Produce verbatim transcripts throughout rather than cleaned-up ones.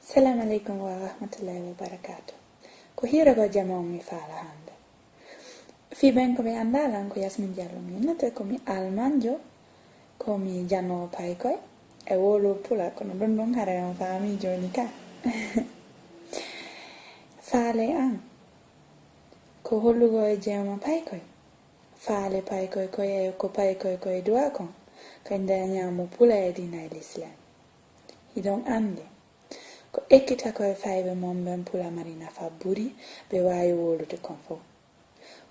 Salam aleykum wa rahmatullahi wa barakatuh. Ko hiirego jama on mi faala hannde. Fii ɓen ko ɓe anndaa lan, ko Yasmin Diallo mi innete, ko mi Almanjo, ko mi jannoowo paykoy e wowlo pula, kono ɗun ɗon haray on faamii jooni ka. Faale an, ko hollugo e jeema paykoy. Faale paykoy koy e ko paykoy koy duwa kon, kadi nde ñaamo pula e diina e Lislaam. Hiɗon anndi, ko ekkita ko e fayɓe mon ɓen pula mari nafa ɓuri ɓe waawi wowlude kon fow.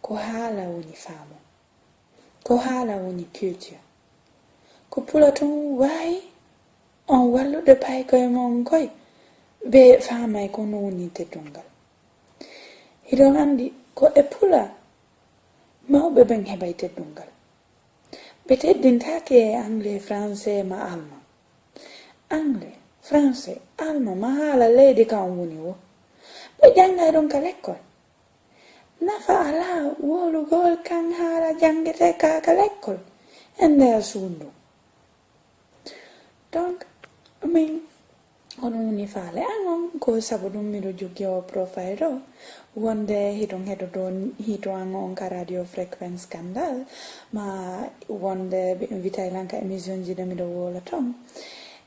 Ko haala woni faamu. Ko haala woni culture. Ko pula tun waawi on wallude paykoy mon koy, ɓe faamay ko no woni teddungal. Hiɗon anndi ko e pula mawɓe ɓen heɓay teddungal. Ɓe teddintaake e anglais, français ma allemand. Anglais, français, allemand ma haala leydi ka on woni woo. Ɓe janngay ɗun ka lekkol. Nafa alaa wowlugol kan haala janngete ka, ka lekkol e nder suudu. Donc, min, ko ɗun woni faale an on, ko sabu ɗun miɗo jogii o profile ɗoo, wonde hiɗon heɗotoo hito an on ka Radio Fréquence Scandale, ma wonde ɓe invitay lan ka émission ji ɗe miɗo wowla ton.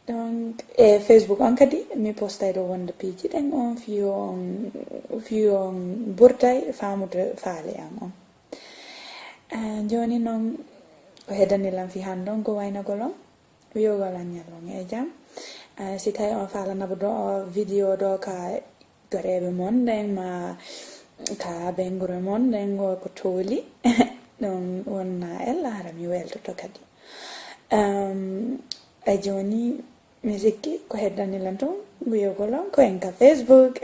Donc, e Facebook on kadi, mi postay ɗoo wonde piiji ɗen on, fii on, fii on ɓurtay faamude faale an on. Ah, jooni non, ko heddani lan fii hannde on ko waynagol on, wi'ugol an ñallon e jam. Ah, si tawi on faala naɓude o video ɗoo ka gareeɓe mon ɗen, ma ka ɓeynguure mon ɗen, o ko tooli. Ɗon wonna ella hara mi weltoto kadi. Um, e jooni, mi sikki ko heddani lan tun wi'ugol on ko en ka Facebook.